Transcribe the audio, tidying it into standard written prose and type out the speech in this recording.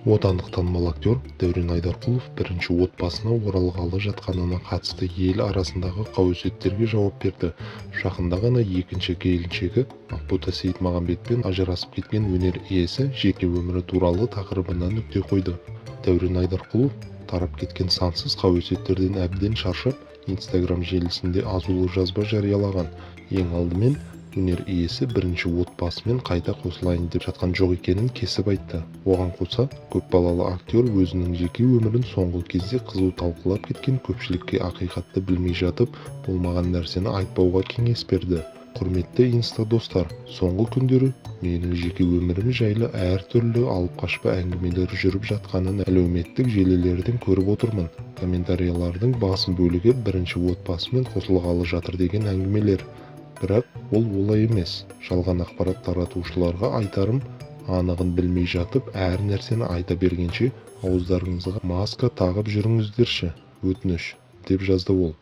Отандық танымал актер Дәурен Айдарқұлов бірінші отбасына оралғалы жатқанына қатысты ел арасындағы қауесеттерге жауап берді. Жақында ғана екінші келіншегі Ақбота Сейітмағамбетпен ажырасып кеткен өнер иесі жеке өмірі туралы тақырыбына нүкте қойды. Дәурен Айдарқұлов тарап кеткен сансыз қауесеттерден әбден шаршап, Инстаграм желісінде азулы жазба жариялаған. Ең алдымен өнер иесі бірінші отбасымен қайта қосылайын деп жатқан жоқ екенін кесіп айтты. Оған қоса, көпбалалы актер өзінің жеке өмірін соңғы кезде қызу талқылап кеткен көпшілікке ақиқатты білмей жатып, болмаған нәрсені айтпауға кеңес берді. «Құрметті инста достар, соңғы күндері менің жеке өмірім жайлы әртүрлі алып-қашпа әңгімелер жүріп жатқанын әлеуметтік желілерден көріп отырмын. Комментариялардың басым бөлігі бірінші отбасымен қосылғалы жатыр деген әңгімелер. Бірақ ол олай емес. Жалған ақпарат таратушыларға айтарым, анығын білмей жатып әр нәрсені айта бергенше, ауыздарыңызға маска тағып жүріңіздерші, өтініш», – деп жазды ол.